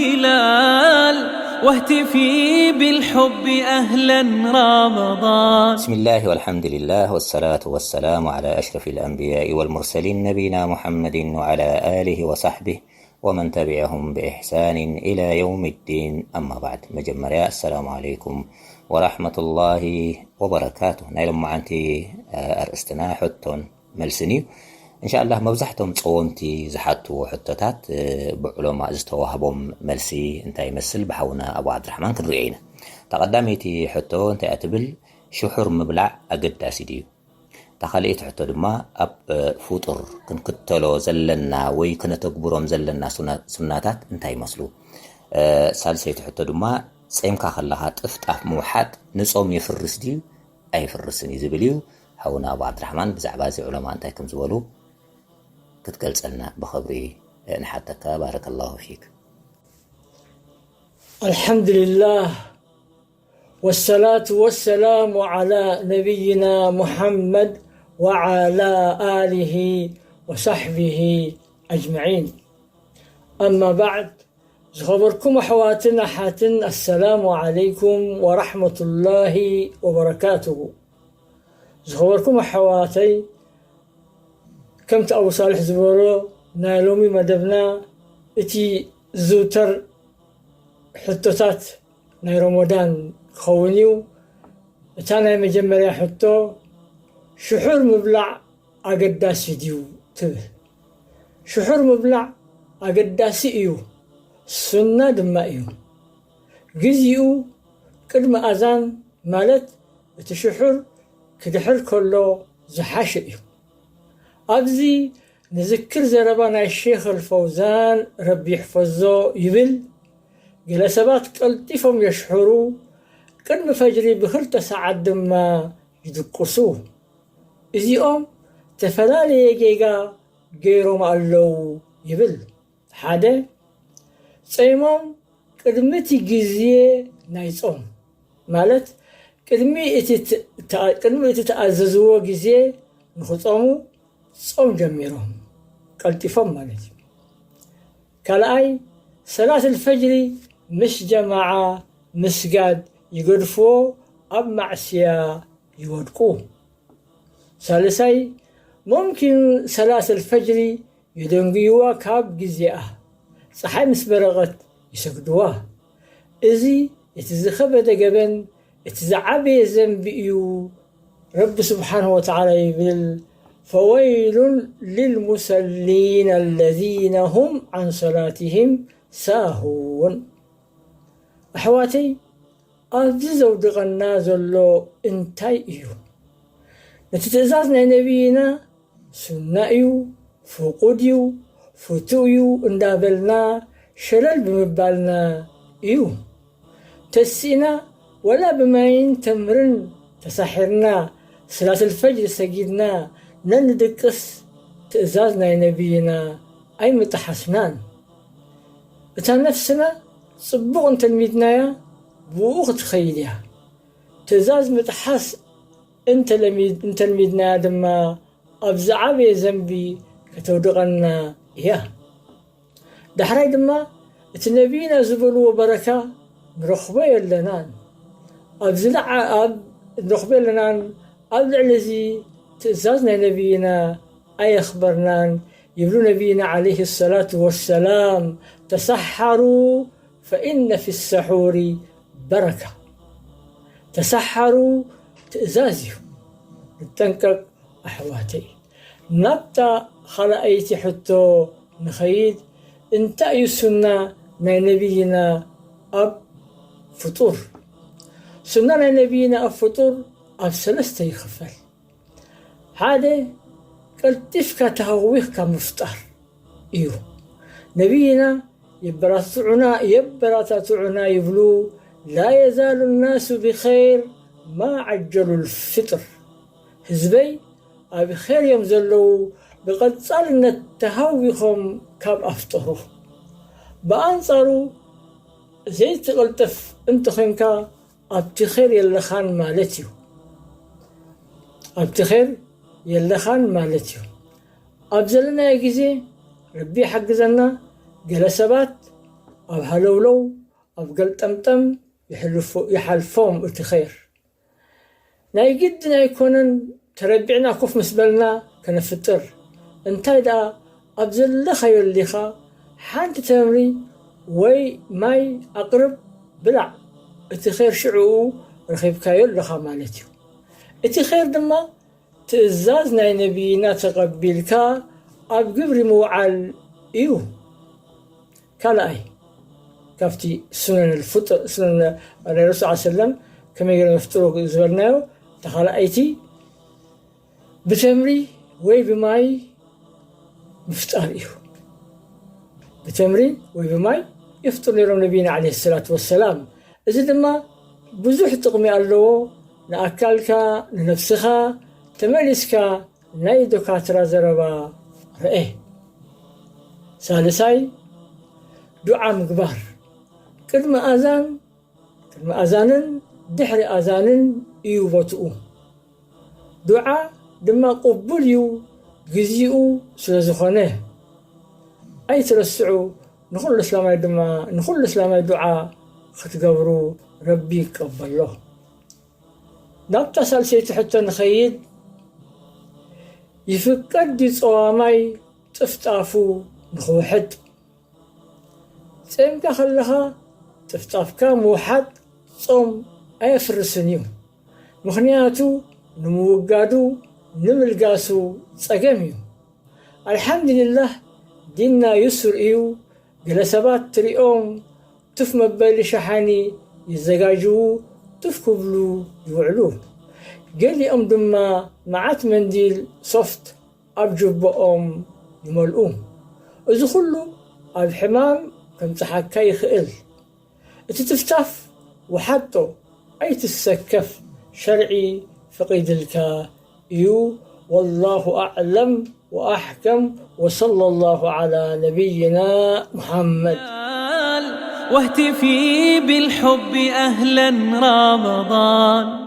هلال واهتفي بالحب أهلا رمضان. بسم الله والحمد لله والصلاة والسلام على أشرف الأنبياء والمرسلين نبينا محمد وعلى آله وصحبه ومن تبعهم بإحسان إلى يوم الدين. أما بعد. መጀመርያ السلام عليكم ورحمة الله وبركاته. ናይ ሎማዓንቲ ኣርእስትና ሕቶን መልስን እዩ። እንሻላህ መብዛሕቶም ጸወምቲ ዝሓትዎ ሕቶታት ብዑለማ ዝተዋህቦም መልሲ እንታይ ይመስል ብሓውና ኣቡ ዓብድራሕማን ክንሪኦ ኢና። እታ ቀዳመይቲ ሕቶ እንታይ እያ ትብል? ሽሑር ምብላዕ ኣገዳሲ ድዩ? እታ ካልኣይቲ ሕቶ ድማ ኣብ ፍጡር ክንክተሎ ዘለና ወይ ክነተግብሮም ዘለና ሱናታት እንታይ ይመስሉ? ሳልሰይቲ ሕቶ ድማ ጸምካ ከለኻ ጥፍጣፍ ምውሓጥ ንጾም የፍርስ ድዩ ኣየፍርስን እዩ ዝብል እዩ። ሓውና ኣቡ ዓብድራሕማን ብዛዕባ እዚ ዑለማ እንታይ ከም ዝበሉ ክትገልጸልና ብኽብሪ ንሓተካ። ባረከላሁ ፊክ። الحمد لله والصلاة والسلام على نبينا محمد وعلى آله وصحبه أجمعين. أما بعد، ዝኸበርኩም ኣሕዋትን ኣሓትን፣ ኣሰላሙ ዓለይኩም ወራሕመቱላሂ ወበረካቱሁ። ዝኸበርኩም ኣሕዋተይ፣ ከምቲ ኣቡ ሳልሕ ዝበሎ፣ ናይ ሎሚ መደብና እቲ ዝዝውተር ሕቶታት ናይ ረመዳን ክኸውን እዩ። እታ ናይ መጀመርያ ሕቶ፣ ሽሑር ምብላዕ ኣገዳሲ ድዩ ትብል። ሽሑር ምብላዕ ኣገዳሲ እዩ፣ ሱና ድማ እዩ። ግዜኡ ቅድሚ ኣዛን ማለት እቲ ሽሑር ክድሕር ከሎ ዝሓሸ እዩ። ኣብዚ ንዝክር ዘረባ ናይ ሼኽ ኣልፈውዛን ረቢ ይሕፈዞ ይብል፣ ገለ ሰባት ቀልጢፎም የሽሕሩ፣ ቅድሚ ፈጅሪ ብኽልተ ሰዓት ድማ ይድቅሱ። እዚኦም ዝተፈላለየ ጌጋ ገይሮም ኣለዉ ይብል። ሓደ፣ ጸይሞም ቅድሚ እቲ ግዜ ናይ ጾም፣ ማለት ቅድሚ እቲ ት-፣ ተኣ-፣ ቅድሚ እቲ ተኣዘዝዎ ግዜ ንኽጾሙ ጾም ጀሚሮም፣ ቀልጢፎም ማለት እዩ። ካልኣይ፣ ሰላት ኣልፈጅሪ ምስ ጀማዓ ምስጋድ ይገድፍዎ፣ ኣብ ማዕስያ ይወድቁ። ሳልሳይ፣ ሙምኪን ሰላት ኣልፈጅሪ የደንጉይዋ፣ ካብ ግዜኣ ጸሓይ ምስ በረቐት ይሰግድዋ። እዚ እቲ ዝኸበደ ገበን፣ እቲ ዝዓበየ ዘንቢ እዩ። ረቢ ስብሓንሁ ወተዓላ ይብል፣ ፈወይሉን ሊልሙሰሊን ኣለዚነ ሁም ዓን ሰላትህም ሳሁን። ኣሕዋተይ፣ ኣብዚ ዘውድቐና ዘሎ እንታይ እዩ? ነቲ ትእዛዝ ናይ ነቢይና ሱና እዩ፣ ፍቑድ እዩ፣ ፍቱው እዩ እንዳበልና ሸለል ብምባልና እዩ። ተሲእና ወላ ብማይን ተምርን ተሳሒርና ሰላተል ፈጅሪ ሰጊድና ነንድቅስ ትእዛዝ ናይ ነቢይና ኣይምጠሓስናን። እታ ነፍስና ጽቡቕ እንተልሚድናያ ብኡ ክትኸይድ እያ። ትእዛዝ ምጥሓስ እንተለሚድ-፣ እንተልሚድናያ ድማ ኣብ ዝዓበየ ዘንቢ ከተውድቐና እያ። ዳሕራይ ድማ እቲ ነቢይና ዝበልዎ በረካ ንረኽቦ የለናን። ኣብ ዝለዓ-፣ ኣብ ንረኽቦ የለናን፣ ኣብ ልዕሊ እዚ ትእዛዝ ናይ ነቢይና ኣየኽበርናን ይብሉ ነቢይና ዓለይሂ ሰላቱ ወሰላም፣ ተሰሓሩ ፈኢነ ፊ ሰሑሪ በረካ። ተሰሓሩ ትእዛዝ እዩ። ንጠንቀቕ ኣሕዋተይ። ናብታ ኻልኣይቲ ሕቶ ንኸይድ፣ እንታይ እዩ ሱና ናይ ነቢይና ኣብ ፍጡር? ሱና ናይ ነቢይና ኣብ ፍጡር ኣብ ሰለስተ ይኽፈል። ሓደ፣ ቀልጢፍካ ተሃዊኽካ ምፍጣር እዩ። ነቢይና የበራትዑና፣ የበራታትዑና ይብሉ፣ ላ የዛሉ ናሱ ብኸይር ማ ዓጀሉ ልፍጥር። ህዝበይ ኣብ ኸይር እዮም ዘለዉ፣ ብቐጻልነት ተሃዊኾም ካብ ኣፍጠሩ። ብኣንጻሩ ዘይትቕልጥፍ እንተኾይንካ ኣብቲ ኸይር የለኻን ማለት እዩ። ኣብቲ ኸይር የለኻን ማለት እዩ። ኣብ ዘለናዮ ግዜ ረቢ ይሓግዘና፣ ገለ ሰባት ኣብ ሃለውለው ኣብ ገልጠምጠም ይሓልፎም እቲ ኸይር። ናይ ግድን ኣይኮነን ተረቢዕና ኮፍ ምስ በልና ከነፍጥር። እንታይ ደኣ ኣብ ዘለኻዮ ኣሊኻ ሓንቲ ተምሪ ወይ ማይ ኣቕርብ ብላዕ። እቲ ኸይር ሽዕኡ ረኺብካዮ ኣለኻ ማለት እዩ። እቲ ኸይር ድማ ትእዛዝ ናይ ነቢይና ተቐቢልካ ኣብ ግብሪ ምውዓል እዩ። ካልኣይ ካብቲ ሱነን ፍጥር ሱነን ናይ ረሱል ሰለም ከመይ ገይሮም ይፍጥሩ ዝበልናዮ እታ ካልኣይቲ ብተምሪ ወይ ብማይ ምፍጣር እዩ። ብተምሪ ወይ ብማይ ይፍጥሩ ነይሮም ነቢይና ዓለይሂ ሰላቱ ወሰላም። እዚ ድማ ብዙሕ ጥቕሚ ኣለዎ። ንኣካልካ ንነፍስኻ ተመሊስካ ናይ ዶካትራ ዘረባ ርኤ። ሳልሳይ ዱዓ ምግባር። ቅድሚ ኣዛን ቅድሚ ኣዛንን ድሕሪ ኣዛንን እዩ ቦትኡ። ዱዓ ድማ ቅቡል እዩ ግዚኡ ስለ ዝኾነ። ኣይትረስዑ። ንኹሉ እስላማይ ድማ ንኹሉ እስላማይ ዱዓ ክትገብሩ ረቢ ይቀበሎ። ናብታ ሳልሰይቲ ሕቶ ንኸይድ። ይፍቀድ ድዩ ጸዋማይ ጥፍጣፉ ንኽውሕጥ? ጸምካ ከለኻ ጥፍጣፍካ ምውሓጥ ጾም ኣየፍርስን እዩ። ምኽንያቱ ንምውጋዱ ንምልጋሱ ጸገም እዩ። ኣልሓምዱሊላህ ዲንና ዩሱር እዩ። ገለ ሰባት ትሪኦም ቱፍ መበሊ ሸሓኒ ይዘጋጅዉ ቱፍ ክብሉ ይውዕሉ። ገሊኦም ድማ መዓት መንዲል ሶፍት ኣብ ጅቦኦም ይመልኡ። እዚ ኩሉ ኣብ ሕማም ከምጽሓካ ይኽእል። እቲ ትፍታፍ ውሓጦ ኣይትሰከፍ ሸርዒ ፈቒድልካ እዩ። والله أعلم وأحكم وصلى الله على نبينا محمد. واهتفي بالحب أهلا رمضان.